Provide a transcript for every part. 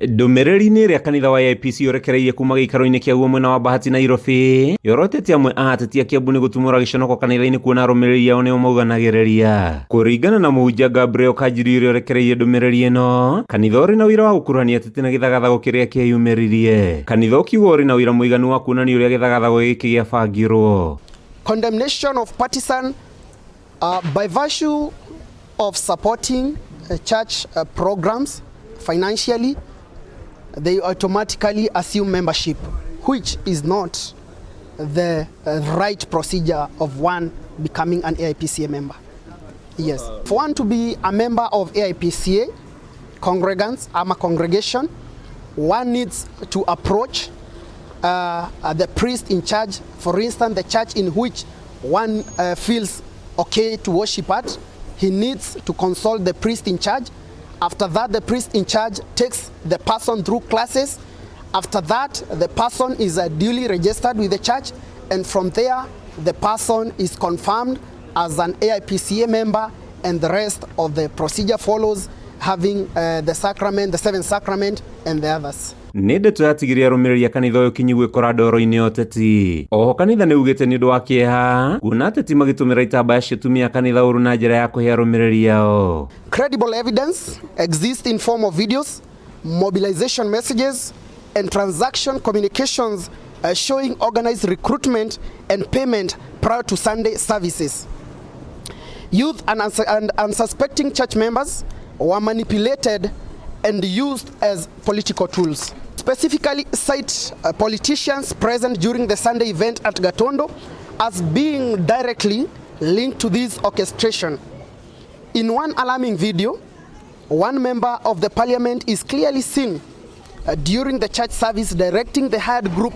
Ndũmĩrĩri-inĩ ĩrĩa kanitha wa AIPC ũrekereirie kuma gĩikaro-inĩ kĩaguo mwena wa Bahati Nairobi, yorotete amwe a ateti a Kiambu nĩ gũtumũra gĩconoko kanitha-inĩ kuona arũmĩrĩri ao nĩo mauganagĩrĩria. Kũringana na mũhunjia Gabriel Kanjiri ũrĩa ũrekereirie ndũmĩrĩri ĩno, kanitha ũrĩ na ũira wa gũkuruhania ateti na gĩthagathago kĩrĩa kĩeyumĩririe. Kanitha ũkiuga ũrĩ na ũira mũiganu wa kuonania ũrĩa gĩthagathago gĩkĩ gĩabangirwo. Condemnation of partisan by virtue of supporting church programs financially, they automatically assume membership, which is not the right procedure of one becoming an AIPCA member. Yes. For one to be a member of AIPCA, congregants, ama congregation, one needs to approach the priest in charge, for instance, the church in which one feels okay to worship at. He needs to consult the priest in charge. After that, the priest in charge takes the person through classes. After that, the person is duly registered with the church, and from there, the person is confirmed as an AIPCA member, and the rest of the procedure follows, having the sacrament, the seventh sacrament, and the others. Nĩ ndeto yatigire arũmĩrĩri a kanitha ũyũ kinyi gwĩkora ndoro-inĩ ya ũteti. Oho kanitha nĩ ugĩte nĩ ũndũ wa kĩeha kuona ateti magĩtũmĩra itambaya cia atumia a kanitha ũru na njĩra ya kũhe arũmĩrĩri ao. Credible evidence exists in form of videos, mobilization messages, and transaction communications showing organized recruitment and payment prior to Sunday services. Youth and unsuspecting church members were manipulated and used as political tools. Specifically cite politicians present during the Sunday event at Gatondo as being directly linked to this orchestration. In one alarming video, one member of the parliament is clearly seen during the church service directing the hired group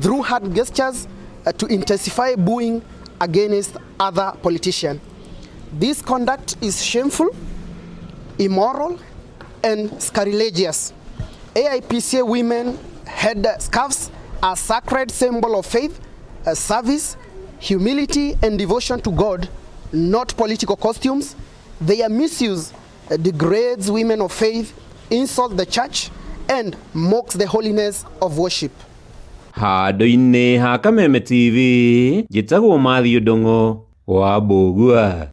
through hand gestures to intensify booing against other politicians. This conduct is shameful, immoral, and sacrilegious. AIPCA women head scarves are sacred symbol of faith, service, humility, and devotion to God, not political costumes. Their misuse degrades women of faith, insults the church, and mocks the holiness of worship. Handũ-inĩ ha Kameme TV, njĩtagwo Matthew Ndung'u wa Mbũgua.